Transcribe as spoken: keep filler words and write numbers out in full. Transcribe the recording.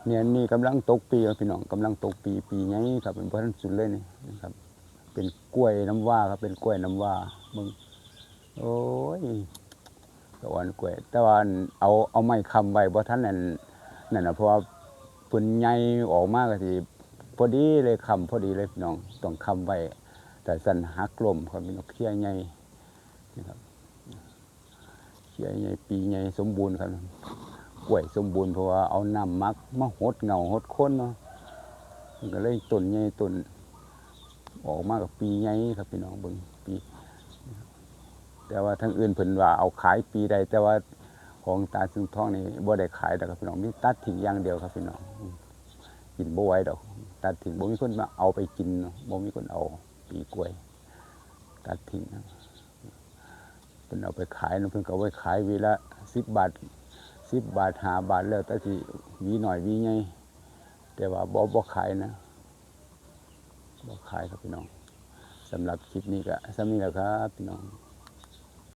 เนี่ยนี่กำลังตกปีครับพี่น้อง กำลังตกปี ปีใหญ่ครับ เป็นบ่ทันสุดเลยนี่นะครับ เป็นกล้วยน้ำว้าครับ เป็นกล้วยน้ำว้า เบิ่ง โอ้ย สะออนกล้วย แต่ว่าเอา เอาไม้ค้ำไว้บ่ทันนั่น นั่นน่ะ เพราะว่าเพิ่นใหญ่ออกมาก็สิพอดีเลย ค้ำพอดีเลยพี่น้อง ต้องค้ำไว้ แต่สั่นหักล้มครับพี่น้อง เพี้ยใหญ่นะครับ เพี้ยใหญ่ ปีใหญ่ สมบูรณ์ครับ กล้วยสมบูรณ์ เพราะว่าเอาน้ำหมักมาหดเหง้าหดโคนเนาะ มันก็เลยต้นใหญ่ ต้นออกมากับปีใหญ่ครับพี่น้อง เบิ่ง ปี แต่ว่าทางอื่นเพิ่นว่าเอาขายปีใด แต่ว่าของตาเสืองทองนี่บ่ได้ขายดอกครับพี่น้อง มีตัดทิ้งอย่างเดียวครับพี่น้อง กินบ่ไหวดอก ตัดทิ้ง บ่มีคนมาเอาไปกินเนาะ บ่มีคนเอา ปีกล้วย ตัดทิ้งนะ เพิ่นเอาไปขายเนาะ เพิ่นก็เอาไว้ขายหวีละสิบบาท สิบบาท ห้าบาท แล้วแต่สิหวีน้อยหวีใหญ่ แต่ว่าบ่ บ่ขายนะ บ่ขายครับพี่น้อง สำหรับคลิปนี้ก็ส่ำนี้แหละครับพี่น้อง